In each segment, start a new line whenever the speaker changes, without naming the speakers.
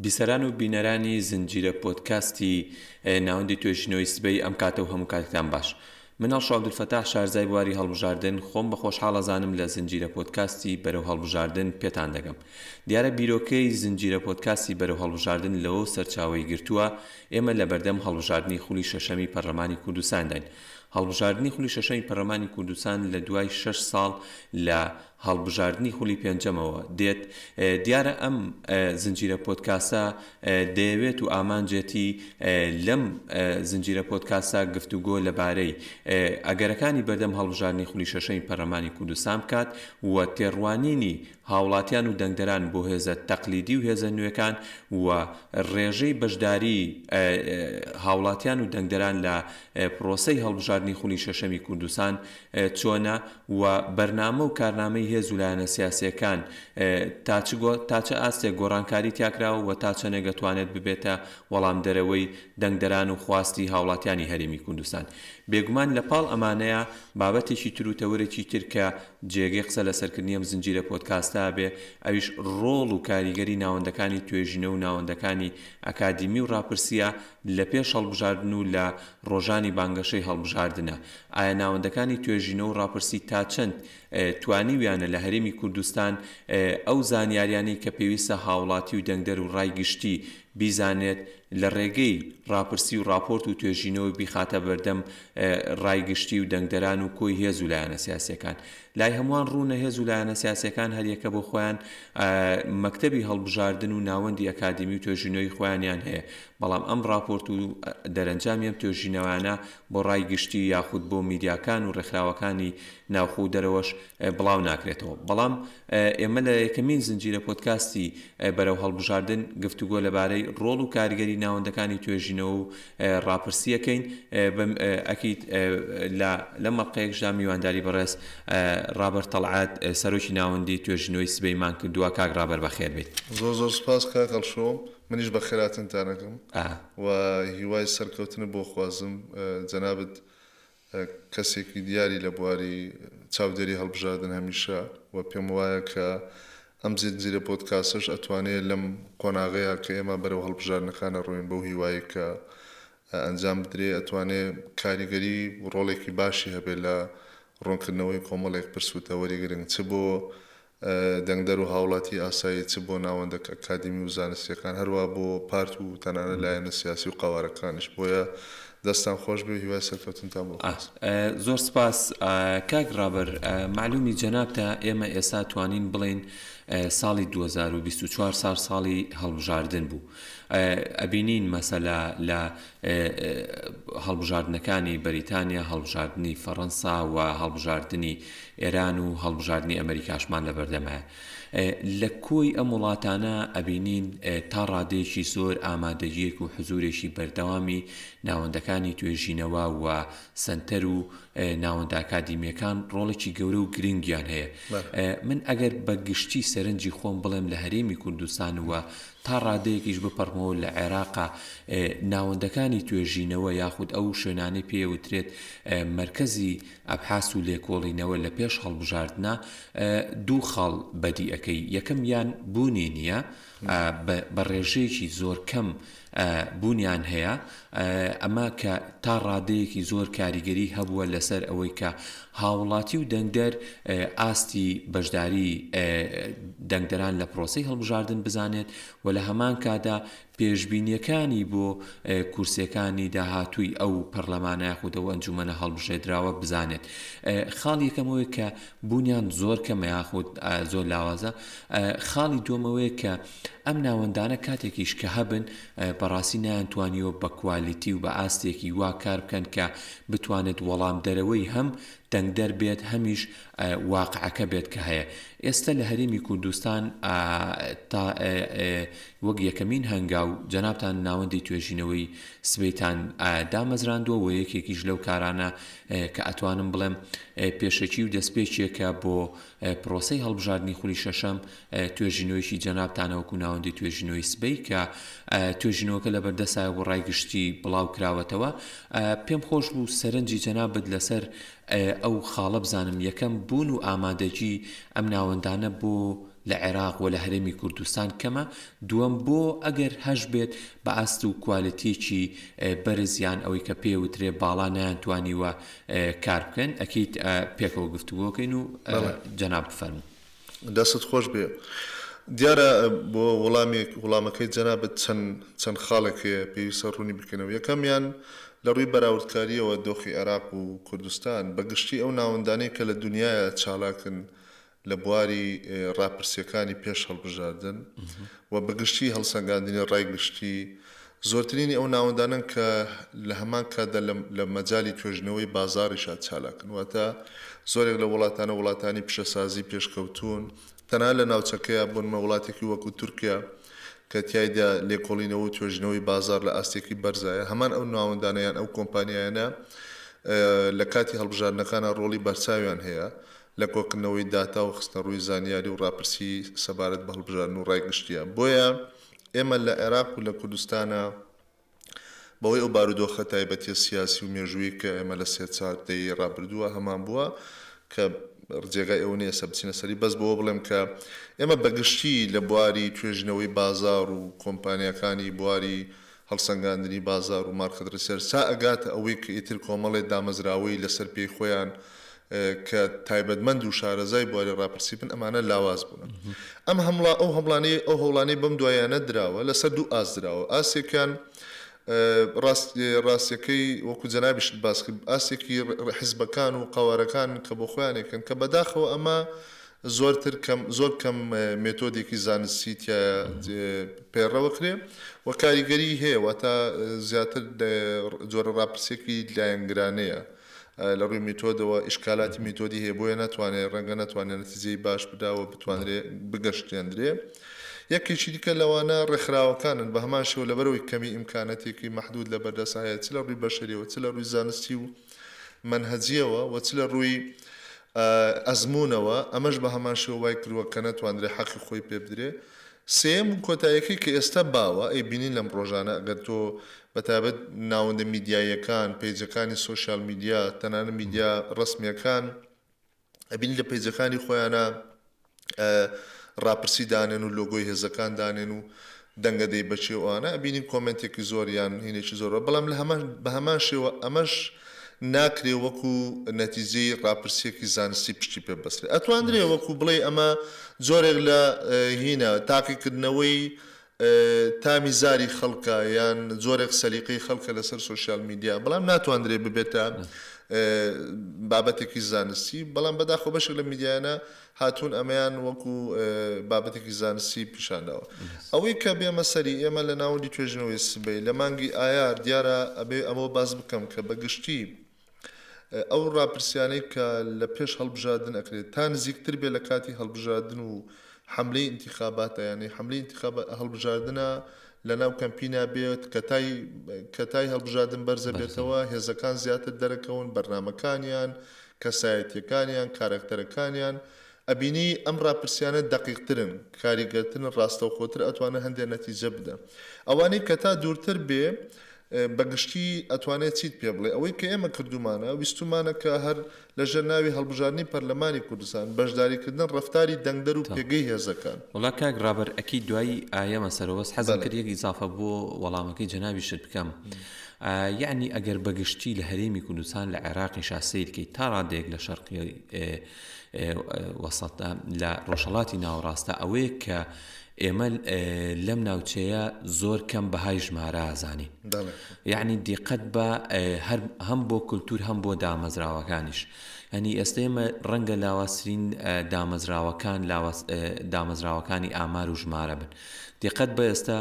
بیسەران و بینەرانی زنجیرە پۆدکاستی ناوەندی توێژینەوەی سبەی ئەم کاتە و هەموو کاتێکتان باش. من هەڵشۆ عەبدولفەتاح شارزای بواری هەڵبژاردن خۆم بە خۆشحاڵ ئەزانم لە زنجیرە پۆدکاستی بەرەو هەڵبژاردن پێتان دەگەم. دیارە بیرۆکەی زنجیرە پۆدکاستی بەرەو هەڵبژاردن لەوەو سەرچاوەی گرتووە ئێمە لەبەردەم هەڵبژاردنی خولی شەشەمی پەرلەمانی کوردستانداین. هەڵبژاردنی خولی شەشەمی پەرلەمانی کوردستان لە دوای شەش ساڵ لە هەڵبژاردنی خولی پێنجەمەوە دێت، دیارە ئەم زنجیرە پۆدکاستە دەیەوێت و ئامانجێتی لەم زنجیرە پۆدکاستە گفتوگۆ لەبارەی ئەگەرەکانی بەردەم هەڵبژاردنی خولی شەشەمی پەرلەمانی کوردستان بکات و تێڕوانینی هاوڵاتیان و دەنگدەران بۆ هێزە تەقلیدی و هێزە نوێکان و ڕێژەی بەشداری هاوڵاتیان و دەنگدەران لە پرۆسەی هەڵبژاردنی خولی شەشەمی کوردستان چۆنە و بەرنامە و کارنامەی هێز و لایەنە سیاسییەکان تا چ تا چ ئاستێک گۆڕانکاری تیاکراوە و تا چەندێک ئەتوانێت ببێتە وەڵامدەرەوەی دەنگدەران و خواستی هاوڵاتیانی هەرێمی کوردستان. بێگومان لە پاڵ ئەمانەیا بابەتێکی تر و تەوەرێکی تر کە جێگەی قسە لەسەرکردنی ئەم زنجیرە پۆدکاستە ئەبێ ئەویش ڕۆڵ و کاریگەری ناوەندەکانی توێژینەوە و ناوەندەکانی ئەکادیمی و ڕاپرسییە لە پێش هەڵبژاردن و لە ڕۆژانی بانگەشەی هەڵبژاردنە. ئایا ناوەندەکانی توێژینەوە و ڕاپرسی تا چەند توانیویانە لە هەرێمی کوردستان ئەو زانیاریانەی کە پێویستە هاوڵاتی و دەنگدەر و ڕای گشتی بیزانێت لە ڕێگەی ڕاپرسی و ڕاپۆرت و توێژینەوە بیخاتە بەردەم ڕای گشتی و دەنگدەران و کۆی هێز و لایەنە سیاسیەکان؟ لای هەمووان ڕوونە هێز و لایەنە سیاسیەکان هەریەکە بۆ خۆیان مەکتەبی هەڵبژاردن و ناوەندی ئەکادیمی و توێژینەوەی خۆیانیان هەیە، بەڵام ئەم ڕاپۆرت و دەرەنجامی ئەم توێژینەوانە بۆ ڕای گشتی یاخود بۆ میدیاکان و ڕێکخراوەکانی ناوخۆ و دەرەوەش بڵاو ناکرێتەوە. بەڵام ئێمە لە یەکەمین زنجیرە پۆدکاستی بەرەو هەڵبژاردن گفتوگۆ لەبارەی ڕۆڵ و کاریگەری ناوەندەکانی توێژینەوە و ڕاپرسی ئەکەین. ئەکید لە لەم ئەڵقەیەکشدا میوانداری بەڕێز ڕابەر تەڵعەت سەرۆکی ناوەندی توێژینەوەی سبەیمان کردووە. کاک ڕابەر بەخێربێیت.
زۆر زۆر سوپاس کاک هەڵشۆ. منیش بەخێرهاتنتان ئەکەم و هیوای سەرکەوتنت بۆ خوازم. جەنابت کەسێکی دیاری لە بواری چاودێری هەڵبژاردن هەمیشە و پێم وایە کە ئەم زنجیرە پۆدکاستەش ئەتوانێ لەم قۆناغەیا کە ئێمە بەرەو هەڵبژاردنەکان ئەڕۆین بەو هیوایەی کە ئەنجام بدرێ ئەتوانێ کاریگەری و ڕۆڵێکی باشی هەبێ لە ڕوونکردنەوەی کۆمەڵێک پرس و تەوەری گرنگ چ بۆ دەنگدەر و هاوڵاتی ئاسایی چ بۆ ناوەندە ئەکادیمی و زانستییەکان، هەروەها بۆ پارت و تەنانەت لایەنە سیاسی و قەوارەکانیش. بۆیە دەستتان خۆش بێ و هیوای سەرکەوتنتان بۆ خوازم.
زۆر سپاس کاک ڕابەر. مەعلومی جەنابتە ئێمە ئێستا توانین بڵێین ساڵی 2024 سار ساڵی هەڵبژاردن بوو. ئەبینین مەسەلە لە هەڵبژاردنەکانی بەریتانیا، هەڵبژاردنی فەڕەنسا و هەڵبژاردنی ئێران و هەڵبژاردنی ئەمریکاشمان لەبەردەمایە. لە کۆی ئەم وڵاتانە ئەبینین تا ڕادەیەکی زۆر ئامادەگییەک و حزوورێکی بەردەوامی ناوەندەکانی توێژینەوە و سەنتەر و ناوەندە ئەکادیمییەکان ڕۆڵێکی گەورە و گرنگیان هەیە. من ئەگەر بە گشتی سەرنجی خۆم بڵێم لە هەرێمی کوردستان و تا ڕادەیەکیش بپەڕمەوە لە عێراقا ناوەندەکانی توێژینەوە یاخود ئەو شوێنانەی پێ وترێت مەرکەزی ئەبحاس و لێکۆڵینەوە لە پێش هەڵبژاردنە دوو خاڵ بەدی ئەکەی یەکەم یان بوونی نییە بە ڕێژەیەکی زۆر کەم بوونیان هەیە ئەمە کە تا ڕادەیەکی زۆر کاریگەری هەبووە لەسەر ئەوەی کە هاوڵاتی و دەنگدەر ئاستی بەشداری دەنگدەران لە پرۆسەی هەڵبژاردن بزانێت و لە هەمان کادا پێشبینیەکانی بۆ کورسیەکانی داهاتووی ئەو پەرلەمانە یاخود ئەو ئەنجومەنە هەڵبژێدراوە بزانێت. خاڵی یەکەم ئەوەیە کە بوونیان زۆر کەمە یاخود زۆر لاوازە. خاڵی دووەم ئەوەیە کە ئەم ناوەندانە کاتێکیش کە هەبن بەڕاستی نەیانتوانیوە بە کوالیتی و بە ئاستێکی وا کار بکەن کە بتوانێت وەڵامدەرەوەی هەم دەنگدەر بێت هەمیش واقعەکە بێت کە هەیە ئێستە لە هەرێمی کوردستان تا وەک یەکەمین هەنگاو جەنابتان ناوەندی توێژینەوەی سبەیتان دامەزراندووە و یەکێکیش لەو کارانە کە ئەتوانم بڵێم پێشەکی و دەستپێکێکە بۆ پرۆسەی هەڵبژاردنی خولی شەشەم توێژینەوەیەکی جەنابتانە وەکو ناوەندی توێژینەوەی سبەی کە توێژینەوەکە لە بەردەسایە بۆ ڕای گشتی بڵاو کراوەتەوە پێم خۆش بوو سەرنجی جەنابت لەسەر ئەو خاڵە بزانم یەکەم بوون و ئامادەگی ئەم ناوەندانە بۆ. لە عێراق و لە هەرێمی کوردستان کەمە؟ دووەم بۆ ئەگەر هەشبێت بە ئاست و کوالێتیەکی بەرز یان ئەوەی کە پێ وترێ باڵا نەیانتوانیوە کار بکەن؟ ئەکید پێکەوە گفتوگۆکەین و جەناب بفەرموو.
دەستت خۆش بێ. دیارە بۆ وەڵامێک وڵامەکەی جەنابت چەند چەند خاڵێک هەیە پێویستە ڕوونی بکەینەوە. یەکەمیان لە ڕووی بەراوردکارییەوە دۆخی عێراق و کوردستان بە گشتی ئەو ناوەندانەی کە لە دونیایا چالاکن لە بواری ڕاپرسییەکانی پێش هەڵبژاردن و بە گشتی هەڵسەنگاندنی ڕای گشتی زۆرترینی ئەو ناوەندانەن کە لە هەمان کاتدا لە مەجالی توێژینەوەی بازاڕیشا چالاکن. واتە زۆرێک لە وڵاتانە وڵاتانی پیشەسازی پێشکەوتوون، تەنانەت لە ناوچەکەیا بۆ نموونە وڵاتێکی وەکو تورکیا کە تیایدا لێکۆڵینەوە و توێژینەوەی بازاڕ لە ئاستێکی بەرزایە، هەمان ئەو ناوەندانە یان ئەو کۆمپانیایانە لە کاتی هەڵبژاردنەکانا ڕۆڵی بەرچاویان هەیە لە کۆکردنەوەی داتا و خستنەڕووی زانیاری و ڕاپرسی سەبارەت بە هەڵبژاردن و ڕای گشتییە. بۆیە ئێمە لە عێراق و لە کوردستانا بەهۆی ئەو بارودۆخە تایبەتیە سیاسی و مێژوویی کە ئێمە لە سێ چار دەیەی ڕابردووە هەمان بووە کە جێگای ئەوە نیە ئێستا بچینە سەری بەس بەوە بڵێم کە ئێمە بەگشتی لە بواری توێژینەوەی بازاڕ و کۆمپانیاکانی بواری هەڵسەنگاندنی بازاڕ و market research تا ئەگاتە ئەوەی کە ئیتر کۆمەڵێ دامەزراوەی لەسەر پێی خۆیان کە تایبەتمەند و شارەزای بواری ڕاپرسی بن ئەمانە لاواز بوونە. ئەم هەمڵا ئەو هەمڵانەی ئەو هەوڵانەی بەم دواییانە دراوە لەسەر دوو ئاست دراوە ئاستێکیان ڕاست ڕاستیەکەی وەکو جەنابیشت باس کرد ئاستێکی حزبەکان و قەوارەکانن کە بۆ خۆیان ئەیکەن کە بەداخەوە ئەمە زۆرتر کەم زۆر کەم مێتۆدێکی زانستی تیایا پەیڕەوەکرێ و کاریگەریی هەیە واتە زیاتر جۆرە ڕاپرسیەکی لایەنگرانەیە لە ڕووی میتۆدەوە ئیشکالاتی میتۆدی هەیە بۆیە ناتوانێ ڕەنگە نەتوانێ نەتیجەی باش بدا و بتوانرێ بگەشتێندرێ. یەکێکی دیکە لەوانە ڕێکخراوەکانن بە هەمان شێوە لەبەرئەوەی کەمی ئیمکانەتێکی مەحدود لە بەردەست هەیە چ لە ڕووی بەشەریەوە چ لە ڕووی زانستی و مەنهەجیەوە و چ لە ڕووی ئەزموونەوە ئەمەش بە هەمان شێوە وای کردووە کە نەتواندرێ حەقی خۆی پێ بدرێ. سێیەم و کۆتاییەکەی کە ئێستا باوە ئەیبینین لەم ڕۆژانە ئەگەر تۆ بەتایبەت ناوەندە میدیاییەکان، پەیجەکانی social media، تەنانەت میدیا ڕەسمییەکان ئەبینی لە پەیجەکانی خۆیانا ڕاپرسی دانێن و لۆگۆی هێزەکان دانێن و دەنگە دەی بەچێ و ئەوانە ئەبینین کۆمێنتێکی زۆر یان هینێکی زۆر بەڵام لە هەمان بە هەمان شێوە ئەمەش ناکرێ وەکو نەتیجەی ڕاپرسیەکی زانستی پشتی پێ ببەسترێ ئەتواندرێ وەکو بڵێی ئەمە جۆرێک لە هینە تاقیکردنەوەی تامی زاری خەڵکە یان جۆرێک سەلیقەی خەڵکە لەسەر social media بەڵام ناتواندرێ ببێتە بابەتێکی زانستی بەڵام بەداخەوە بەشێک لە میدیایانە هاتوون ئەمەیان وەکو بابەتێکی زانستی پیشانداوە. ئەوەی کە بێمە سەری ئێمە لە ناوەندی توێژینەوەی سبەی لە مانگی ئایار دیارە ئەبێ ئەمەوە باس بکەم کە بە گشتی ئەو ڕاپرسیانەی کە لە پێش هەڵبژاردن ئەکرێت تا نزیکتر بێ لە کاتی هەڵبژاردن و حەملەی ئینتیخاباتە یانی حەملەی ئینتیخابات هەڵبژاردنە لە ناو کەمپینا بێت کە تای کە تای هەڵبژاردن بەرزە بێتەوە هێزەکان زیاتر دەرەکەون بەرنامەکانیان کەسایەتیەکانیان کارەکتەرەکانیان ئەبینی ئەم ڕاپرسیانە دەقیقترن کاریگەرترن ڕاستەوخۆتر ئەتوانن هەندێ نەتیجە بدەن ئەوانەی کە تا دوورتر بێ بە گشتی ئەتوانێ چیت پێ بڵێ ئەوەی کە ئێمە کردوومانە ویستوومانە کە هەر لە ژێر ناوی هەڵبژاردنی پەرلەمانی کوردستان بەشداریکردن ڕەفتاری دەنگدەر و پێگەی هێزەکان.
وەڵا کاک ڕابەر ئەکید دوایی ئایەمە سەرەوە بەس حەزم کرد یەک ئیزافە بۆ وەڵامەکەی جەنابیشت بکەم یەعنی ئەگەر بە گشتی لە هەرێمی کوردستان لە عێراقیشا سەیر کەی تا ڕادەیەک لە شەرقی وەسەتە لە ڕۆژهەڵاتی ناوەڕاستە ئەوەیە کە ئێمە لەم ناوچەیە زۆر کەم بەهای ژمارە ئازانین یعنی دیقەت بە هەر هەم بۆ کولتور هەم بۆ دامەزراوەکانیش ینی ئێستا ئێمە ڕەنگە لاوازترین دامەزراوەکان دامەزراوەکانی ئامار و ژمارە بن دیقەت بە ئێستا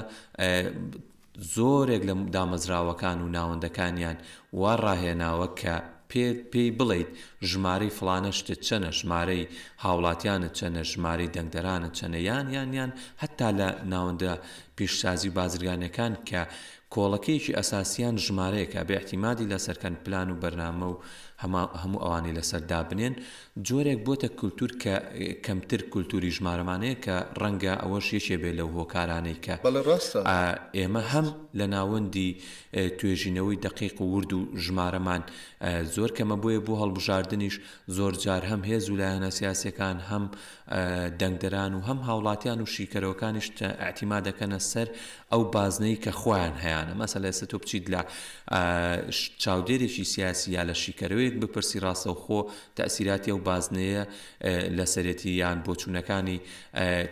زۆرێک لە دامەزراوەکان و ناوەندەکانیان وا ڕاهێناوە کە پێت پێی بڵێیت ژمارەی فڵانە شتت چەنە، ژمارەی هاوڵاتیانت چەنە، ژمارەی دەنگدەرانت چەنە یان یان یان هەتا لە ناوەندە پیشسازی و بازرگانیەکان کە. کۆڵەکەیەکی ئەساسیان ژمارەیەکە ئەبێ ئیعتیمادی لەسەر کەن پلان و بەرنامە و هەموو ئەوانەی لەسەر دابنێن جۆرێک بۆتە کولتور کە کەمتر کولتوری ژمارەمان هەیە کە ڕەنگە ئەوەش یەکێ بێ لەو هۆکارانەی کە
بەڵێ ڕاستە.
ئێمە هەم لە ناوەندی توێژینەوەی دەقیق و ورد و ژمارەمان زۆر کەمە بۆیە بۆ هەڵبژاردنیش زۆر جار هەم هێز و لایەنە سیاسیەکان هەم دەنگدەران و هەم هاوڵاتیان و شیکەرەوەکانیش ئیعتیماد دەکەنە سەر ئەو بازنەی کە خۆیان هەیانە مەسەلە ئێستا تۆ بچیت لە چاودێرێکی سیاسی یا لە شیکەرەوەیەک بپرسی ڕاستەوخۆ تەئسیراتی ئەو بازنەیە لەسەرێتی یان بۆچوونەکانی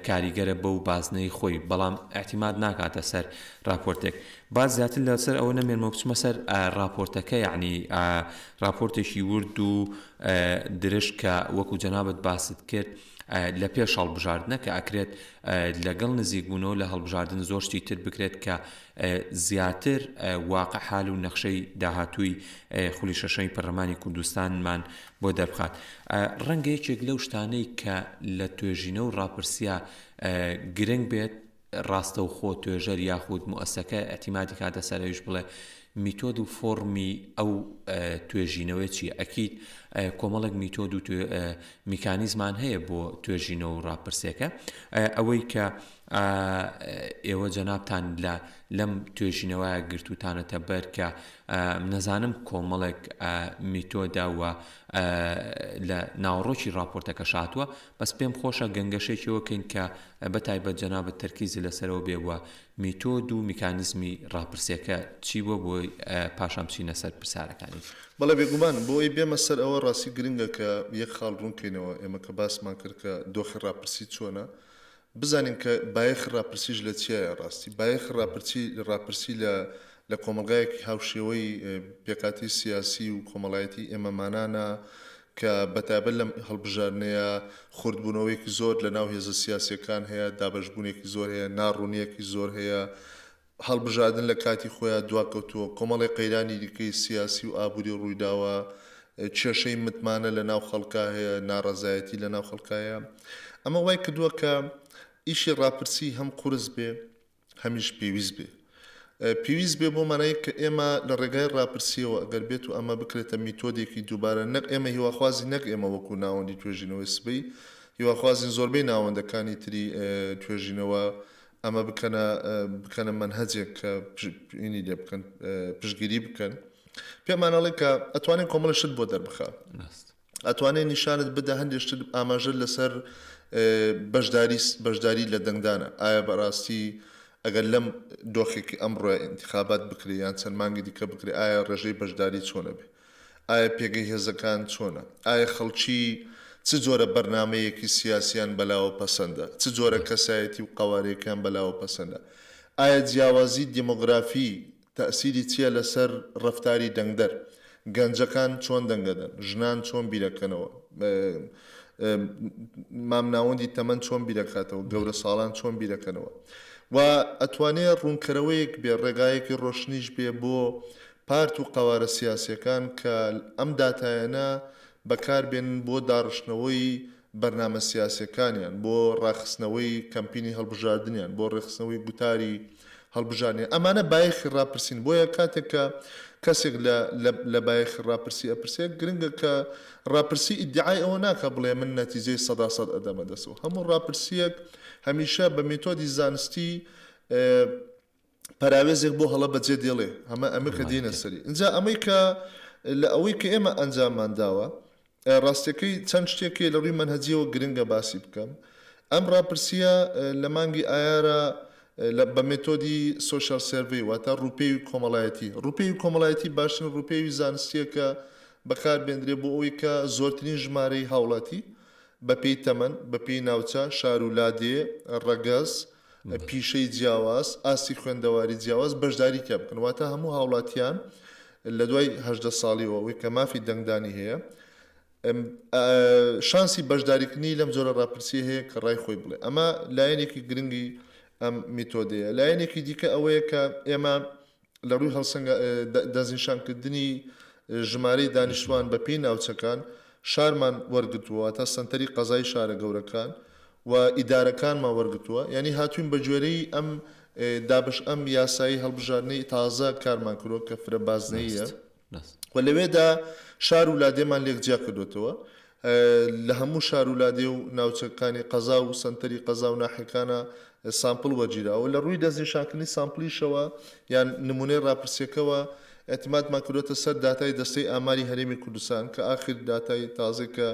کاریگەرە بەو بازنەی خۆی بەڵام ئیعتیماد ناکاتە سەر راپۆرتێک با زیاتر لەسەر ئەوە نەمێنمەوە بچمە سەر راپۆرتەکە یعنی راپۆرتێکی ورد و درشت کە وەکو جەنابت باست کرد لە پێش هەڵبژاردنە کە ئەکرێت لەگەڵ نزیکبوونەوە لە هەڵبژاردن زۆر شتی تر بکرێت کە زیاتر واقع حال و نەخشەی داهاتووی خولی شەشەمی پەرلەمانی کوردستانمان بۆ دەربخات. ڕەنگە یەکێک لەو شتانەی کە لە توێژینە و ڕاپرسیە گرنگ بێت ڕاستەوخۆ توێژەر یاخود موئەسەکە ئیعتیمادی کاتە سەر ئەویش بڵێ میتۆد و فۆڕمی ئەو توێژینەوەی چییە ئەکید کۆمەڵێک میتۆد و میکانیزمان هەیە بۆ توێژینەوە و ڕاپرسێکە ئەوەی کە ئێوە جەنابتان لە لەم توێژینەوە گرتوتانەتە بەر کە نەزانم کۆمەڵێک میتۆدە و لە ناوەڕۆکی راپۆرتەکە شاتوە بەس پێم خۆشە گەنگەشێکیەوە کەین کە بە تایبەت جەنابت تەرکیزی لەسەرەوە بێ و میتۆد و میکانیزمی ڕاپرسیەکە چی بووە بۆی پاشان بچینە سەر پرسیارەکانی تر.
بەڵێ بێگومان، بۆ ئەوەی بێمە سەر ئەوە ڕاستی گرنگە کە یەک خاڵ ڕوون کەینەوە، ئێمە کە باسمان کرد کە دۆخی ڕاپرسی چۆنە، بزانین کە بایەخی ڕاپرسیش لە چیایە، ڕاستی بایەخی ڕاپرسی ڕاپرسی لە لە کۆمەڵگایەکی هاوشێوەی پێکهاتەی سیاسی و کۆمەڵایەتی ئێمەمانانە کە بەتایبەت لەم هەڵبژاردنەیە خوردبوونەوەیەکی زۆر لەناو هێزە سیاسییەکان هەیە، دابەشبوونێکی زۆر هەیە، ناڕوونییەکی زۆر هەیە، هەڵبژاردن لە کاتی خۆیا دواکەوتووە، کۆمەڵێک قەیرانی دیکەی سیاسی و ئابووری ڕوویداوە، کێشەی متمانە لەناو خەڵکا هەیە، ناڕەزایەتی لەناو خەڵکا هەیە. ئەمە وای کردووە کە ئیشی ڕاپرسی هەم قورس بێ، هەمیش پێویست بێ. پێویست بێ بۆ مانای کە ئێمە لە ڕێگای ڕاپرسییەوە ئەگەر بێت و ئەمە بکرێتە میتۆدێکی دووبارە نەک ئێمە هیواخوازین نەک ئێمە وەکوو ناوەندی توێژینەوەی سبەی هیواخوازین زۆربەی ناوەندەکانی تری توێژینەوە ئەمە بکەنە بکەنە مەنهەجێک کە پینی لێ بکەن پشتگیری بکەن پێمان ئەڵێن کە ئەتوانێت کۆمەڵە شت بۆ دەربخا. ئەتوانێ نیشانت بدا هەندێ شتت ئاماژە لەسەر بەشداری بەشداری لە دەنگدانە ئایا بەڕاستی ئەگەر لەم دۆخێکی ئەمڕۆ ئینتخابات بکرێ یان چەند مانگی دیکە بکرێ ئایا ڕێژەی بەشداری چۆنە بێ ئایا پێگەی هێزەکان چۆنە ئایا خەڵکی چ جۆرە بەرنامەیەکی سیاسیان بەلاوە پەسەندە چ جۆرە کەسایەتی و قەوارەیەکیان بەلاوە پەسەندە ئایا جیاوازی دیمۆگرافی تەئسیری چیە لەسەر ڕەفتاری دەنگدەر؟ گەنجەکان چۆن دەنگەدەن؟ ژنان چۆن بیرەکەنەوە؟ مامناوەندی تەمەن چۆن بیرەکاتەوە؟ گەورەساڵان چۆن بیرەکەنەوە؟ و ئەتوانێ ڕوونکەرەوەیەک بێ، ڕێگایەکی ڕۆشنیش بێ بۆ پارت و قەوارە سیاسیەکان کە ئەم داتایانە بەکار بێنن بۆ داڕشتنەوەی بەرنامە سیاسیەکانیان، بۆ ڕاخستنەوەی کەمپینی هەڵبژاردنیان، بۆ ڕێکخستنەوەی گوتاری هەڵبژاردنیان. ئەمانە بایەخی ڕاپرسین. بۆیە کاتێک کە کەسێک لە لە لە بایەخی ڕاپرسی ئەپرسێ، گرنگە کە ڕاپرسی ئیدیعای ئەوە ناکا بڵێ من نەتیجەی سەدا سەد ئەدەمە دەستەوە. هەموو ڕاپرسییەک هەمیشە بە مێتۆدی زانستی پەراوێزێک بۆ هەڵە بەجێ دێڵێ. ئەمە ئەمە کە دێینە سەری. ئینجا ئەمەی کە لە ئەوەی کە ئێمە ئەنجاممان داوە، ڕاستیەکەی چەند شتێک هەیە لە ڕووی مەنهەجیەوە گرنگە باسی بکەم. ئەم ڕاپرسیە لە مانگی ئایارا لە بە مێتۆدی social survey واتە ڕووپێوی کۆمەڵایەتی. ڕووپێوی کۆمەڵایەتی باشترین ڕووپێوی زانستیە کە بەکار بێندرێ بۆ ئەوەی کە زۆرترین ژمارەی هاوڵاتی بە پێی تەمەن، بە پێی ناوچە، شار و لادێ، ڕەگەز، پیشەی جیاواز، ئاستی خوێندەواری جیاواز بەشداری تیا بکەن. واتە هەموو هاوڵاتیان لە دوای 18 ساڵیەوە ئەوەی کە مافی دەنگدانی هەیە شانسی بەشداریکردنی لەم جۆرە ڕاپرسیە هەیە کە ڕای خۆی بڵێ. ئەمە لایەنێکی گرنگی ئەم میتۆدەیە. لایەنێکی دیکە ئەوەیە کە ئێمە لە ڕووی هەڵسەنگا دەستنیشانکردنی ژمارەی دانیشتوان بە پێی ناوچەکان شارمان وەرگرتووە واتە سەنتەری قەزای شارە گەورەکان و ئیدارەکانمان وەرگرتووە یانی هاتووین بە گوێرەی ئەم دابەش ئەم یاسایی هەڵبژاردنەی تازە کارمان کردووە کە فرە بازنەییە و لەوێدا شار و لادێمان لێک جیا کردوێتەوە. لە هەموو شار و لادێ و ناوچەکانی قەزا و سەنتەری قەزا و ناحیەکانا سامپڵ وەرگیراوە. لە ڕووی دەستنیشانکردنی سامپڵیشەوە یان نموونەی ڕاپرسییەکەوە ئیعتیمادمان کردووەتە سەر داتای دەستەی ئاماری هەرێمی کوردستان کە ئاخر داتای تازەی کە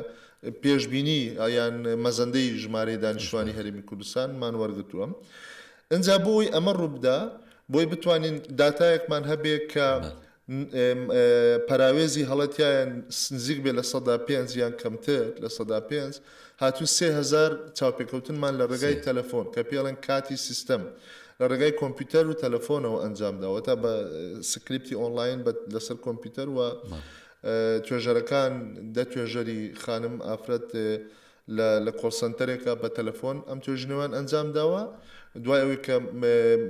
پێشبینی یان مەزەندەی ژمارەی دانیشتوانی هەرێمی کوردستانمان وەرگرتووە. ئینجا بۆ ئەوەی ئەمە ڕووبدا بۆی بتوانین داتایەکمان هەبێ کە پەراوێزی هەڵە تیایە نزیک بێت 5% یان کەمتر 5%، هاتوو 3000 چاوپێکەوتنمان لە ڕێگای تەلەفۆن کە پێڵێن کاتی سیستەم لە ڕێگای کۆمپیوتەر و تەلەفۆنەوە ئەنجام داوە تا بە سکریپتی ئۆنلاین بە لەسەر کۆمپیوتەر و توێژەرەکان دە توێژەری خانم ئافرەت لە لە call center ێکا بە تەلەفۆن ئەم توێژینەوەیان ئەنجام داوە، دوای ئەوەی کە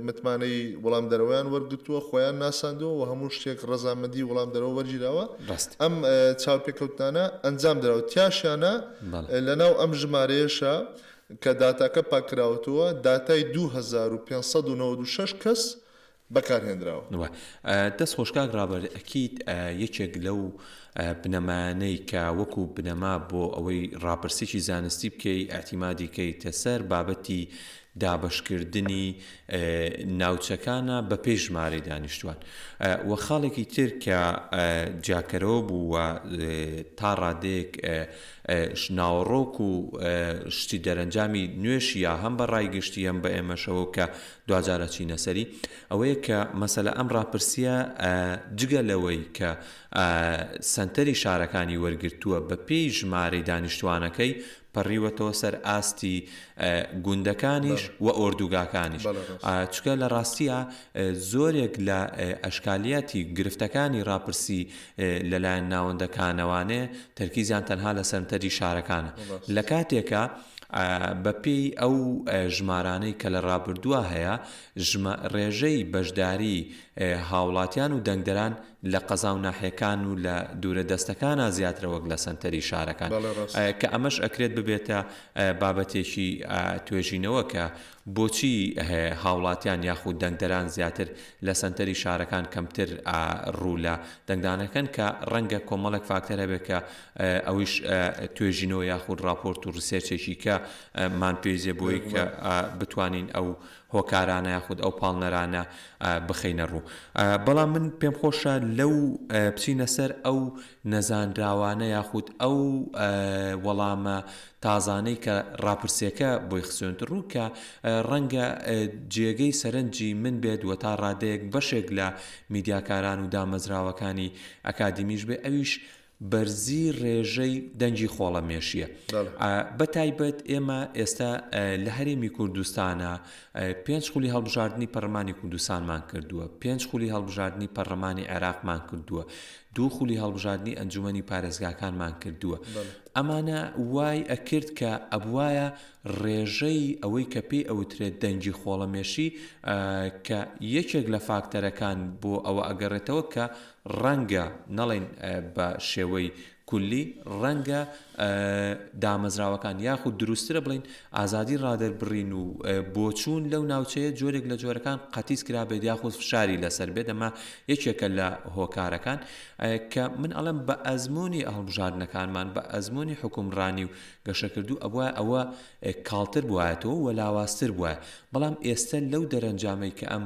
متمانەی وەڵامدەرەوەیان وەرگرتووە، خۆیان ناساندووە و هەموو شتێک ڕەزامەندی وەڵامدەرەوە وەرگیراوە، ئەم چاوپێکەوتنانە ئەنجام دراوە. تیاشیانا لەناو ئەم ژمارەیەشا کە داتاکە پاککراوەتەوە، داتای 2596 کەس بەکارهێنراوە.
دەست خۆش کاک ڕابەر، ئەکید یەکێک لەو بنەمایانەی کە وەکو بنەما بۆ ئەوەی ڕاپرسیی زانستی بکەی ئیعتیمادی کەیتە سەر بابەتی دابەشکردنی ناوچەکانە بە پێی ژمارەی دانیشتوان و خاڵێکی تر کە جیاکەرەوە بوو و تا ڕادەیەک ناوەڕۆک و شتی دەرەنجامی نوێشیە هەم بە ڕای گشتی هەم بە ئێمەشەوە کە دواجار ئەچینە سەری ئەوەیە کە مەسەلە ئەم ڕاپرسیە جگە لەوەی کە سەنتەری شارەکانی وەرگرتووە بە پێی ژمارەی دانیشتوانەکەی پەڕیوەتەوە سەر ئاستی گوندەکانیش و ئۆردوگاکانیش چکە لە ڕاستیە زۆرێک لە ئەشکالیاتی گرفتەکانی ڕاپرسی لەلایەن ناوەندەکانەوانێ تەرکیزیان تەنها لە سەنتەری شارەکانە لە کاتێکە بەپێی ئەو ژمارانەی کە لە ڕابردووە هەیە، ڕێژەی بەشداری هاوڵاتیان و دەنگدەران لە قەزا و ناحیەکان و لە دوورە دەستەکانا زیاترە وەک لە سەنتەری شارەکان، کە ئەمەش ئەکرێت ببێتە بابەتێکی توێژینەوە کە بۆچی هاوڵاتیان یاخود دەنگدەران زیاتر لە سەنتەری شارەکان کەمتر ڕوو لە دەنگدانەکەن کە ڕەنگە کۆمەڵێک فاکتەر هەبێت کە ئەویش توێژینەوە یاخود ڕاپۆرت و research ێکی کە مان پێویستە بۆی کە بتوانین ئەو هۆکارانە یاخود ئەو پاڵنەرانە بخەینە ڕوو. بەڵام من پێم خۆشە لەو بچینە سەر ئەو نەزانراوانە یاخود ئەو وەڵامە تازانەی کە ڕاپرسیەکە بۆی خستوێنتە ڕوو کە ڕەنگە جێگەی سەرنجی من بێت و تا ڕادەیەک بەشێک لە میدیاکاران و دامەزراوەکانی ئەکادیمیش بێ ئەویش بەرزی ڕێژەی دەنگی خۆڵەمێشیە بە تایبەت ئێمە ئێستا لە هەرێمی کوردستانە پێنج خولی هەڵبژاردنی پەرلەمانی کوردستانمان کردووە پێنج خولی هەڵبژاردنی پەرلەمانی عێراقمان کردووە دوو خولی هەڵبژاردنی ئەنجومەنی پارێزگاکانمان کردووە ئەمانە وای ئەکرد کە ئەبوایە ڕێژەی ئەوەی کە پێی ئەوترێت دەنگی خۆڵەمێشی کە یەکێک لە فاکتەرەکان بۆ ئەوە ئەگەڕێتەوە کە ڕەنگە نەڵێین بە شێوەی کولی ڕەنگە دامەزراوەکان یاخود دروستترە بڵێین ئازادی ڕادەربڕین و بۆچوون لەو ناوچەیە جۆرێک لە جۆرەکان قەتیس کرابێت یاخود فشاری لەسەر بێت ئەمە یەکێکە لە هۆکارەکان کە من ئەڵێم بە ئەزمموی هەڵبژاردنەکانمان بە ئەزمموی حکومڕانی و گەشەکردو ئەبوایە ئەوە کاڵتر بوایەتەوە و لاوازتر بوایە بەڵام ئێستا لەو دەرەنجامەی کە ئەم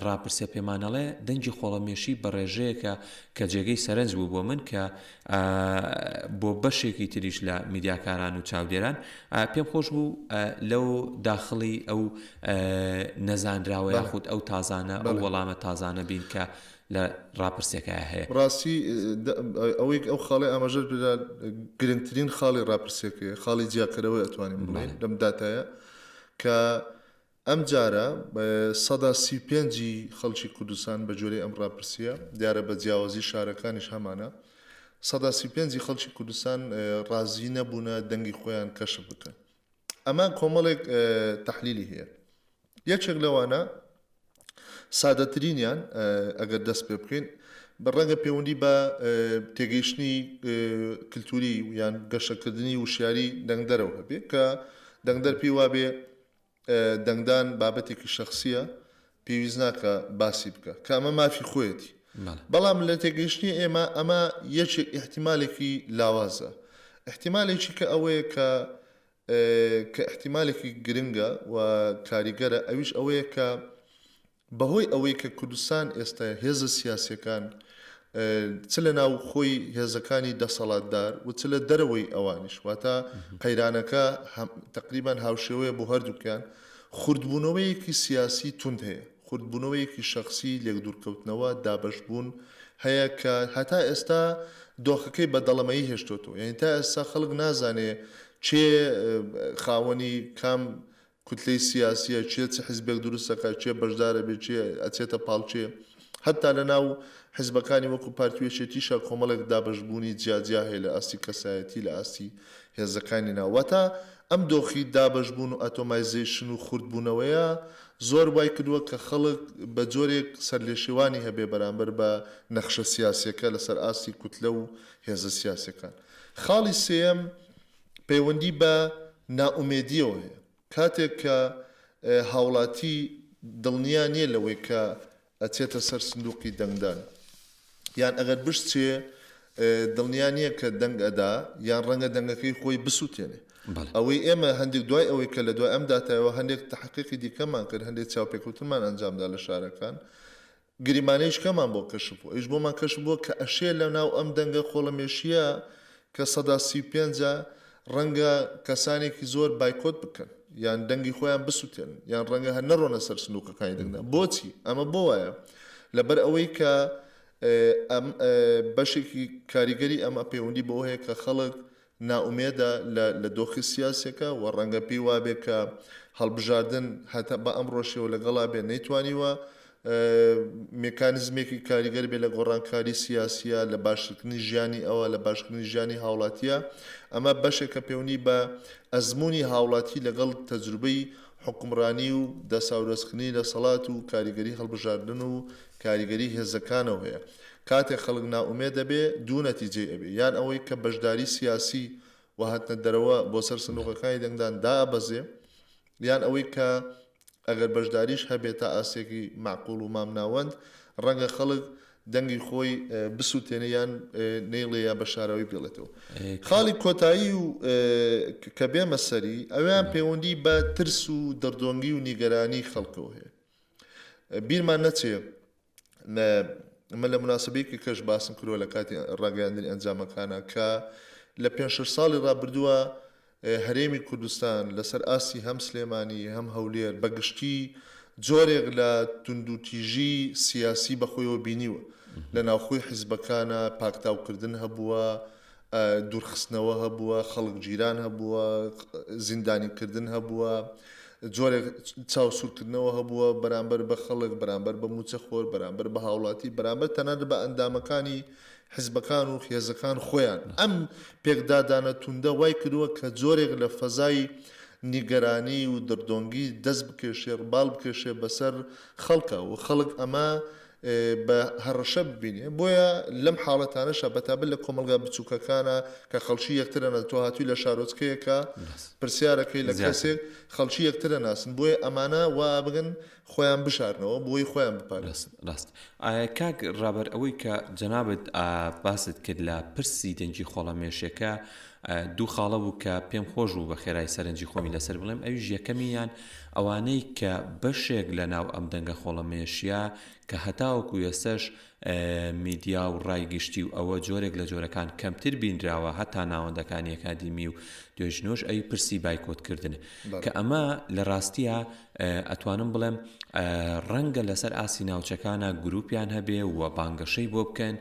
ڕاپرسیە پێمان ئەڵێ دەنگی خۆڵەمێشی بە ڕێژەیەکە کە جێگەی سەرنج بوو بۆ من کە بۆ بەشێکی تریش لە میدیاکاران و چاودێران پێم خۆش بوو لەو داخڵی ئەو نەزانراوە یاخود ئەو تازانە ئەو وەڵامە تازانە بین کە لە ڕاپرسیەکە هەیە.
ڕاستی ئەوەی ئەو خاڵی ئاماژەت پێدا گرنگترین خاڵی ڕاپرسیەکەیە خاڵی جیاکەرەوەی ئەتوانین بڵێین لەم داتایە کە ئەمجارە 35% ی خەڵکی کوردستان بە گوێرەی ئەم ڕاپرسییە، دیارە بە جیاوازی شارەکانیش هەمانە، 35% ی خەڵکی کوردستان ڕازی نەبوونە دەنگی خۆیان کەشف بکەن. ئەمە کۆمەڵێک تەحلیلی هەیە. یەکێک لەوانە سادەترینیان ئەگەر دەست پێ بکەین، ڕەنگە پەیوەندی بە تێگەیشتنی کلتوری یان گەشەکردنی وشیاری دەنگدەرەوە هەبێ کە دەنگدەر پێی وابێ. دەنگدان بابەتێکی شەخسییە پێویست ناکا باسی بکا کە ئەمە مافی خۆیەتی. بەڵام لە تێگەیشتنی ئێمە ئەمە یەکێک ئیحتیمالێکی لاوازە. ئیحتیمالێکی کە ئەوەیە کە کە ئیحتیمالێکی گرنگە و کاریگەرە ئەویش ئەوەیە کە بەهۆی ئەوەی کە کوردستان ئێستا هێزە سیاسیەکان چ لە ناو خۆی هێزەکانی دەسەڵاتدار و چ لە دەرەوەی ئەوانیش واتە قەیرانەکە تەقریبان هاوشێوەیە بۆ هەردووکیان خوردبوونەوەیەکی سیاسی توند هەیە خوردبوونەوەیەکی شەخسی لێکدوورکەوتنەوە دابەشبوون هەیە کە هەتا ئێستا دۆخەکەی بە دەڵەمەیی هێشتۆتەوە یانی تا ئێستا خەڵک نازانێ کێ خاوەنی کام کوتلەی سیاسیە، کێ چ حزبێک دروست ئەکا، کێ بەشدار ئەبێ، کێ ئەچێتە پاڵ کێ. هەتا لە ناو حزبەکانی وەکو پارتی و یەکێتیشا کۆمەڵێک دابەشبوونی جیا جیا هەیە لە ئاستی کەسایەتی، لە ئاستی هێزەکانی ناو. واتە ئەم دۆخی دابەشبوون و atomization و خوردبوونەوەیە زۆر وای کردووە کە خەڵک بە جۆرێک سەرلێشێوانی هەبێ بەرامبەر بە نەخشە سیاسیەکە لەسەر ئاستی کوتلە و هێزە سیاسیەکان. خاڵی سێیەم، پەیوەندی بە نائومێدییەوە هەیە. کاتێک کە هاوڵاتی دڵنیا نییە لەوەی کە ئەچێتە سەر سندوقی دەنگدان، یان ئەگەر بشچێ دڵنیا نییە کە دەنگ ئەدا، یان ڕەنگە دەنگەکەی خۆی بسوتێنێ. ئەوەی ئێمە هەندێک دوای ئەوەی کە لە دوای ئەم داتایەوە هەندێک تەحقیقی دیکەمان کرد، هەندێک چاوپێکەوتنمان ئەنجامدا لە شارەکان، گریمانەیش کەمان بۆ کەشف بوو، ئەویش بۆمان کەشف بووە کە ئەشێ لە ناو ئەم دەنگە خۆڵەمێشییە کە 35% ە ڕەنگە کەسانێکی زۆر بایکۆت بکەن یان دەنگی خۆیان بسوتێنن یان ڕەنگە هەر نەڕۆنە سەر سندوقەکانی دەنگدان. بۆچی؟ ئەمە بۆ وایە؟ لەبەر ئەوەی کە ئەم بەشێکی کاریگەری ئەمە پەیوەندی بەوە هەیە کە خەڵک نائومێدە لە لە دۆخی سیاسیەکە و ڕەنگە پێی وابێ کە هەڵبژاردن هەتا بە ئەمڕۆشیەوە لەگەڵا بێ نەیتوانیوە مێکانیزمێکی کاریگەر بێ لە گۆڕانکاری سیاسیە لە باشترکردنی ژیانی ئەوە لە باشکردنی ژیانی هاوڵاتیە ئەمە بەشێکە پەیوەندی بە ئەزموونی هاوڵاتی لەگەڵ تەجروبەی حوکمڕانی و دەساودەستکردنی دەسەڵات و کاریگەری هەڵبژاردن و کاریگەری هێزەکانەوە هەیە. کاتێک خەڵک نائومێد ئەبێ دوو نەتیجەی ئەبێ، یان ئەوەی کە بەشداری سیاسی و هاتنە دەرەوە بۆ سەر سندوقەکانی دەنگدان دائەبەزێ، یان ئەوەی کە ئەگەر بەشداریش هەبێ تا ئاستێکی مەعقوڵ و مامناوەند ڕەنگە خەڵک دەنگی خۆی بسوتێنێ یان نەیڵێ یا بە شاراوەی بێڵێتەوە. خاڵی کۆتایی و کە بێمە سەری ئەویان پەیوەندی بە ترس و دڕدۆنگی و نیگەرانی خەڵکەوە هەیە. بیرمان نەچێ من لە مناسبەیەکی کەش باسم کردووە لە کاتی ڕاگەیاندنی ئەنجامەکانە کە لە پێ شەش ساڵی ڕابردووە هەرێمی کوردستان لەسەر ئاستی هەم سلێمانی هەم هەولێر بە گشتی جۆرێک لە توندوتیژی سیاسی بەخۆیەوە بینیوە لە ناوخۆی حیزبەکانە پاکتاوکردن هەبووە دوورخستنەوە هەبووە، خەڵک گیران هەبووە، زیندانیکردن هەبووە، جۆرێک چاوسوورکردنەوە هەبووە بەرامبەر بە خەڵک، بەرامبەر بە مووچەخۆر، بەرامبەر بە هاوڵاتی، بەرامبەر تەنانەت بە ئەندامەکانی حزبەکان و هێزەکان خۆیان. ئەم پێکدادانە توندە وای کردووە کە جۆرێک لە فەزای نیگەرانی و دڕدۆنگی دەست بکێشێ، باڵ بکێشێ بەسەر خەڵکا و خەڵک ئەمە بە هەڕەشە ببینێ بۆیە لەم حاڵەتانەشا بەتابەت لە کۆمەڵگا بچووکەکانا کە خەڵکی یەکتر ئەناسن تۆ هاتووی لە شارۆچکەیەکا پرسیارەکەی لە کەسێک خەڵکی یەکتر ئەناسن بۆیە ئەمانە وا بگەن خۆیان بشارنەوە بۆی خۆیان بپارێزن.
ڕاست کاک ڕابەر ئەوەی کە جەنابت باست کرد لە پرسی دەنگی خۆڵەمێشەکە دوو خاڵە بوو کە پێم خۆش بوو بە خێرای سەرنجی خۆمی لەسەر بڵێم ئەویش یەکەمیان ئەوانەی کە بەشێک لە ناو ئەم دەنگە خۆڵەمێشیە کە هەتاوەکو ئێستەش میدیا و ڕای گشتی و ئەوە جۆرێک لە جۆرەکان کەمتر بینراوە هەتا ناوەندەکانی ئەکادیمی و توێژینەوەش ئەوی پرسی بایکۆتکردنە کە ئەمە لە ڕاستیە ئەتوانم بڵێم ڕەنگە لەسەر ئاستی ناوچەکانە گروپیان هەبێ و بانگەشەی بۆ بکەن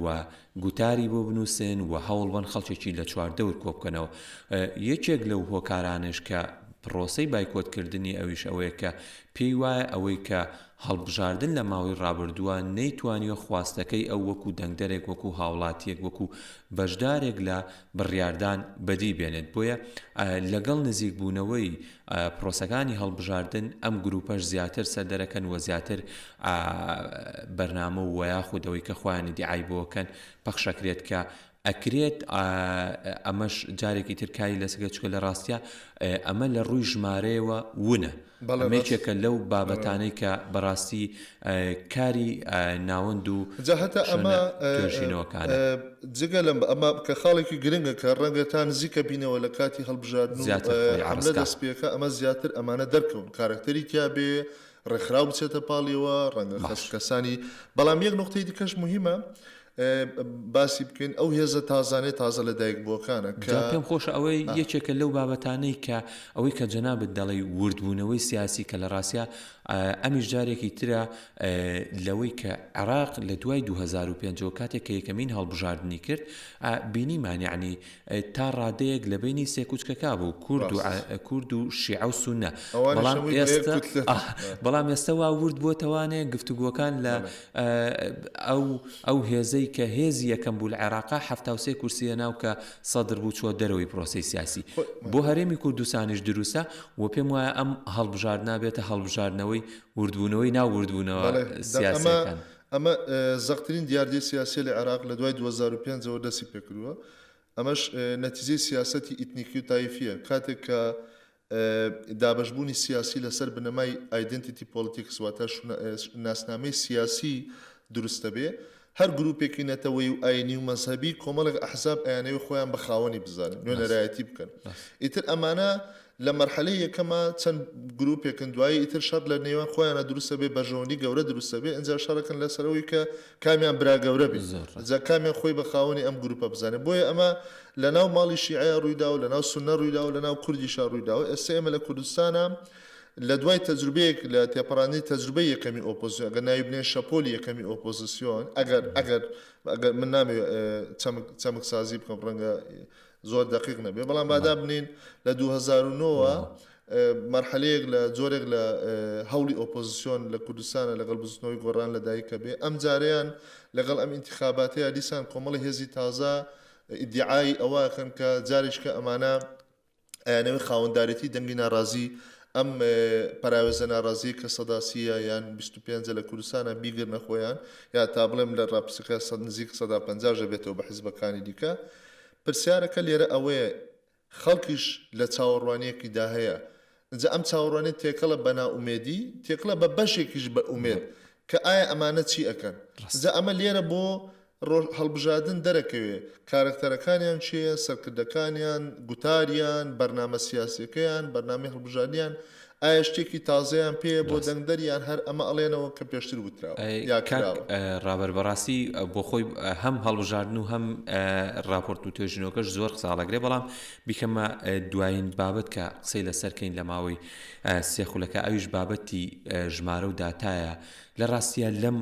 و گوتاری بۆ بنووسن و هەوڵبەن خەڵکێکی لە چواردەور کۆبکەنەوە. یەکێک لەو هۆکارانەش کە پڕۆسەی بایکۆتکردنی ئەویش ئەوەیە کە پێی وایە ئەوەی کە هەڵبژاردن لە ماوەی ڕابردووە نەیتوانیوە خواستەکەی ئەو وەکو دەنگدەرێک وەکو هاوڵاتیەک وەکو بەشدارێک لە بڕیاردان بەدی بێنێت بۆیە لەگەڵ نزیکبوونەوەی پرۆسەکانی هەڵبژاردن ئەم گروپەش زیاتر سەردەرەکەن و زیاتر بەرنامە و وەیاخود ئەوەی کە خۆیان ئیدیعای بۆ کەن پەخشەکرێت کە. ئەکرێت ئەمەش جارێکی تر کاری لەسەر چکە لە ڕاستیا ئەمە لە ڕووی ژمارەیەوە ونە.
بەڵێ
ئەمە یەکێکە لەو بابەتانەی کە بەڕاستی کاری ناوەند و
جا هەتا
شوێنە
ئەمە
توێژینەوەکانە.
جگە لەم ئەمە کە خاڵێکی گرنگە کە ڕەنگە تا نزیکە بینەوە لە کاتی هەڵبژاردن و
زیاتر خۆی
حەملە
عەرز کا.
دەست پێکا ئەمە زیاتر ئەمانە دەرکەون کارەکتەری تیا بێ ڕێکخراو بچێتە پاڵیەوە ڕەنگە
باش.
کەسانی بەڵام یەک نوقتەی دیکەش موهیمە باسی بکەین ئەو هێزە تازانەی تازە لە دایک بووەکانە کە
جا پێم خۆشە ئەوەی یەکێکە لەو بابەتانەی کە ئەوەی کە جەنابت دەڵێی وردبوونەوەی سیاسی کە لە ڕاستیا ئەمیش جارێکی ترە لەوەی کە عێراق لە دوای 2005 ەوە کاتێک کە یەکەمین هەڵبژاردنی کرد بینیمان یعنی تا ڕادەیەک لە بەینی سێکوچکەکە بوو کورد و کورد و شیعە و سوننە بەڵام ئێستا بەڵام ئێستا وا ورد بووەتەوانێ گفتوگۆکان لە ئەو ئەو هێزەی کە هێزی یەکەم بوو لە عێراقا 73 کورسی هێنا و کە سەدر بوو چووە دەرەوەی پرۆسەی سیاسی بۆ هەرێمی کوردستانیش دروستە و پێم وایە ئەم هەڵبژاردنە بێتە هەڵبژاردنەوەی وردبوونەوەی ناو وردبوونەوە سیاسیەکان.
ئەمە زەقترین دیاردەی سیاسیە لە عێراق لە دوای 2005 ەوە دەستی پێکردووە ئەمەش نەتیجەی سیاسەتی ئیتنیکی و تایفیە کاتێک کە دابەشبوونی سیاسی لەسەر بنەمای identity politics واتە ناسنامەی سیاسی دروست دەبێ، هەر گروپێکی نەتەوەیی و ئاینی و مەزهەبی کۆمەڵێک ئەحزاب ئەیانەوێ خۆیان بە خاوەنی بزانن، نوێنەرایەتی بکەن. ئیتر ئەمانە لە مەرحەلەی یەکەما چەند گروپێکن دوایی ئیتر شەڕ لە نێوان خۆیانا دروست ئەبێ، بەرژەوەندی گەورە دروست ئەبێ، ئینجا شەڕەکەن لەسەر ئەوەی کە کامیان برا گەورە بێ، ئینجا کامیان خۆی بە خاوەنی ئەم گروپە بزانێ. بۆیە ئەمە لە ناو ماڵی شیعەیا ڕوویداوە، لە ناو سوننە ڕوویداوە، لە ناو کوردیشا ڕوویداوە. ئێستا ئێمە لە کوردستانا لە دوای تەجروبەیەک لە تێپەڕاندنی تەجروبەی یەکەمی ئۆپۆزسیۆن، ئەگەر ناوی بنێین شەپۆلی یەکەمی ئۆپۆزسیۆن، ئەگەر ئەگەر ئەگەر من نامەوێ چەمک چەمکسازی بکەم ڕەنگە زۆر دەقیق نەبێ، بەڵام با دابنێین لە 2009 وە مەرحەلەیەک لە جۆرێک لە هەوڵی ئۆپۆزسیۆن لە کوردستانە لەگەڵ بزوتنەوەی گۆڕان لە دایکە بێ، ئەمجارەیان لەگەڵ ئەم ئینتیخاباتەیا دیسان کۆمەڵی هێزی تازە ئیدیعای ئەوە ئەکەن کە جارێکیکە ئەمانە ئەیانەوێ خاوەندارێتی دەنگی ناڕازی ئەم پەراوێزە ناڕازیەی کە سەدا سیە یان 25 لە کوردستانە بیگرنە خۆیان یا تا بڵێم لە ڕاپرسیەکە سەد نزیک سەدا پەنجاش دەبێتەوە بە حزبەکانی دیکە پرسیارەکە لێرە ئەوەیە خەڵکیش لە چاوەڕوانیەکیدا هەیە ئینجا ئەم چاوەڕوانیە تێکەڵە بە نائومێدی تێکڵە بە بەشێکیش بە ئومێد کە ئایا ئەمانە چی ئەکەن ئینجا ئەمە لێرە بۆ ڕۆژ هەڵبژاردن دەرەکەوێ کارەکتەرەکانیان کێیە، سەرکردەکانیان، گوتاریان، بەرنامە سیاسیەکەیان، بەرنامەی هەڵبژاردنیان، ئایا شتێکی تازەیان پێیە بۆ
ڕاست.
دەنگدەر یان هەر ئەمە ئەڵێنەوە کە پێشتر وتراوە یا
کاک
کراوە؟
ڕابەر بەڕاستی بۆ خۆی هەم هەڵبژاردن و هەم ڕاپۆرت و توێژینەوەکەش زۆر قسە هەڵەگرێ بەڵام بیکەمە دوایین بابەت کە قسەی لەسەر کەین لە ماوەی سێ خولەکە ئەویش بابەتی ژمارە و داتایە لە ڕاستیا لەم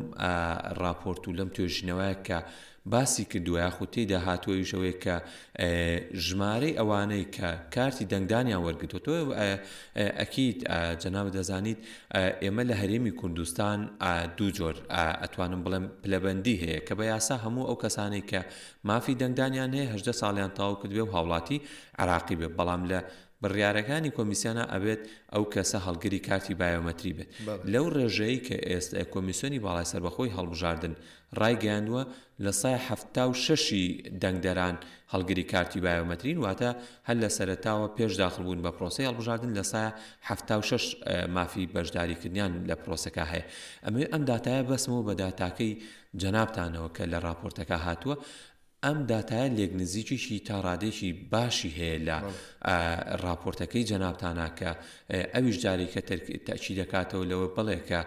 ڕاپۆرت و لەم توێژینەوەیە کە باسی کردووە یاخود تێیدا هاتووە ئەویش ئەوەیە کە ژمارەی ئەوانەی کە کارتی دەنگدانیان وەرگرتووە ئەکید جەنابت دەزانیت ئێمە لە هەرێمی کوردستان دوو جۆر ئەتوانم بڵێم پلەبەندی هەیە کە بە یاسا هەموو ئەو کەسانەی کە مافی دەنگدانیان هەیە هەژدە ساڵیان تەواو کردبێ و هاوڵاتی عێراقی بێ بەڵام لە بڕیارەکانی کۆمیسیۆنا ئەبێت ئەو کەسە هەڵگری کارتی بایۆمەتری بێت. لەو ڕێژەیەی کە ئێستا کۆمیسیۆنی باڵای سەربەخۆی هەڵبژاردن ڕایگەیاندووە لە سای 76 ی دەنگدەران هەڵگری کارتی بایۆمەترین واتە هەر لە سەرەتاوە پێش داخڵبوون بە پرۆسەی هەڵبژاردن لە سای 76 مافی بەشداریکردنیان لە پرۆسەکە هەیە. ئەمەوێ ئەم داتایە بەستمەوە بە داتاکەی جەنابتانەوە کە لە ڕاپۆرتەکە هاتووە ئەم داتایە لێکنزیکیی تا ڕادەیەکی باشی هەیە لە ڕاپۆرتەکەی جەنابتانا کە ئەویش جارێکە تەئکید دەکاتەوە لەوە بەڵێ کە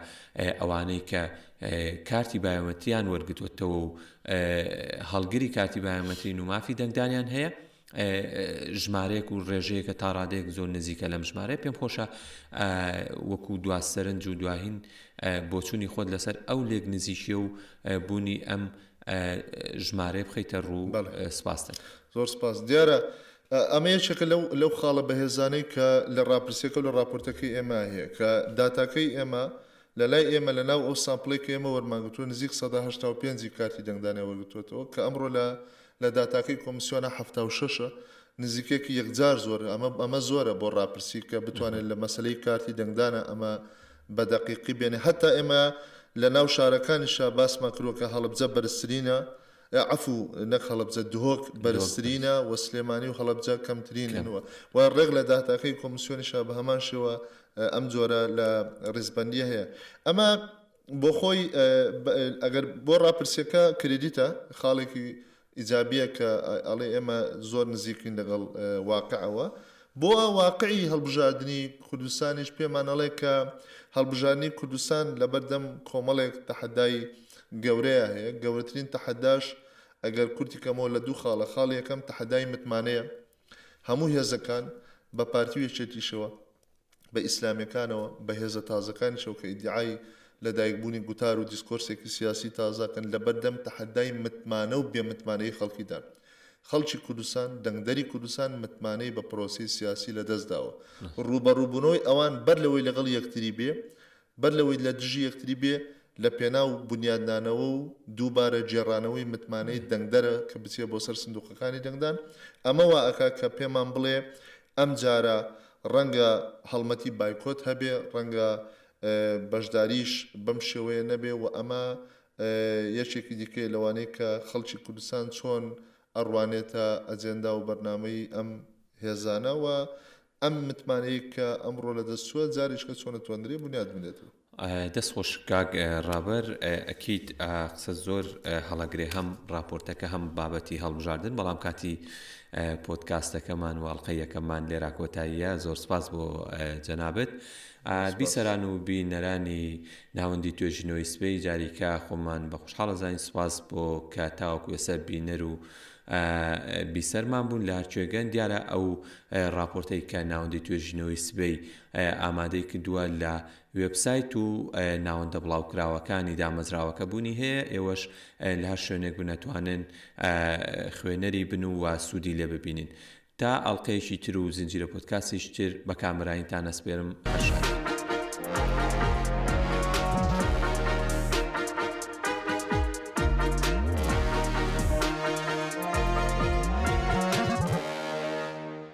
ئەوانەی کە کارتی بایۆمەتریان وەرگتووەتەوە و هەڵگری کارتی بایۆمەترین و مافی دەنگدانیان هەیە ژمارەیەک و ڕێژەیەکە تا ڕادەیەک زۆر نزیکە لەم ژمارەیە پێم خۆشە وەکو دوا سەرنج و دواهین بۆچوونی خۆت لەسەر ئەو لێک نزیکیە و بوونی ئەم ژمارەیە بخەیتە ڕوو سپاست دەکەم.
زۆر سپاس. دیارە ئەمە یەکێکە لەو لەو خاڵە بەهێزانەی کە لە ڕاپرسیەکە و لە ڕاپۆرتەکەی ئێمە هەیە کە داتاکەی ئێمە لە لای ئێمە لە ناو ئەو sample ەی کە ئێمە وەرمانگرتووە نزیک 85% ی کارتی دەنگدانیان وەرگرتووەتەوە کە ئەمڕۆ لە لە داتاکەی کۆمیسیۆنە 76 ە نزیکێکی یەکجار زۆرە ئەمە ئەمە زۆرە بۆ ڕاپرسی کە بتوانێت لە مەسەلەی کارتی دەنگدانە ئەمە بە دەقیقی بێنێ هەتا ئێمە لە ناو شارەکانیشا باسمان کردووە کە هەڵەبجە بەرزترینە. عەفو نەک هەڵەبجە دهۆک بەرزترینە و سلێمانی و هەڵەبجە کەمترینن و ڕێک لە داتاکەی کۆمسیۆنیشا بە هەمان شێوە ئەم جۆرە لە ڕیزبەندیە هەیە. ئەمە بۆ خۆی ئەگەر بۆ ڕاپرسیەکە کریدیتە، خاڵێکی ئیجابیە کە ئەڵێ ئێمە زۆر نزیکین لەگەڵ واقعەوە. بۆ واقعی هەڵبژاردنی کوردستانیش پێمان ئەڵێ کە هەڵبژاردنی کوردستان لەبەردەم کۆمەڵێک تەحەدای گەورەیا هەیە، گەورەترین تەحەداش ئەگەر کورتی کەمەوە لە دوو خاڵە، خاڵی یەکەم تەحەدای متمانەیە، هەموو هێزەکان بە پارتی و یەکێتیشەوە، بە ئیسلامیەکانەوە، بە هێزە تازەکانیشەوە کە ئیدیعای لەدایکبوونی گوتار و دیسکۆرسێکی سیاسی تازە ئەکەن، لەبەردەم تەحەدای متمانە و بێمتمانەیی خەڵکیدان. خەڵکی کوردستان، دەنگدەری کوردستان متمانەی بە پرۆسەی سیاسی لەدەست داوە. ڕووبەڕووبوونەوەی ئەوان بەر لەوەی لەگەڵ یەکتری بێ، بەر لەوەی لە دژی یەکتری بێ، لە پێناو بونیادنانەوە و دووبارە گێڕانەوەی متمانەی دەنگدەرە کە بچێ بۆ سەر سندوقەکانی دەنگدان. ئەمە وا ئەکا کە پێمان بڵێ ئەمجارە ڕەنگە هەڵمەتی بایکۆت هەبێ، ڕەنگە بەشداریش بەم شێوەیە نەبێ و ئەمە یەکێکی دیکەیە لەوانەی کە خەڵکی کوردستان چۆن ئەڕوانێتە ئەجێندا و بەرنامەی ئەم هێزانە و ئەم متمانەیەی کە ئەمڕۆ لەدەست چووە جارێکە چۆن ئەتواندرێ بونیاد بنرێتەوە.
دەست خۆش کاک ڕابەر ئەکید قسە زۆر هەڵەگرێ هەم ڕاپۆرتەکە هەم بابەتی هەڵبژاردن بەڵام کاتی پۆدکاستەکەمان و ئەڵقەی یەکەممان لێرا کۆتاییە زۆر سپاس بۆ جەنابت بیسەران و بینەرانی ناوەندی توێژینەوەی سبەی جاریکە خۆمان بە خۆشحاڵ ئەزانین سپاس بۆ کە تاوەکو ئێستا بینەر و بیسەرمان بوون لە هەرکوێگەن دیارە ئەو راپۆرتەی کە ناوەندی توێژینەوەی سبەی ئامادەی کردووە لە وێبسایت و ناوەندە بڵاوکراوەکانی دامەزراوەکە بوونی هەیە ئێوەش لە هەر شوێنێک بن ئەتوانن خوێنەری بن و سوودی لێ ببینن تا ئەڵقەیەکی تر و زنجیرە پۆدکاستێکی تر بە کامەرانیتان ئەسپێرم هەر شاد.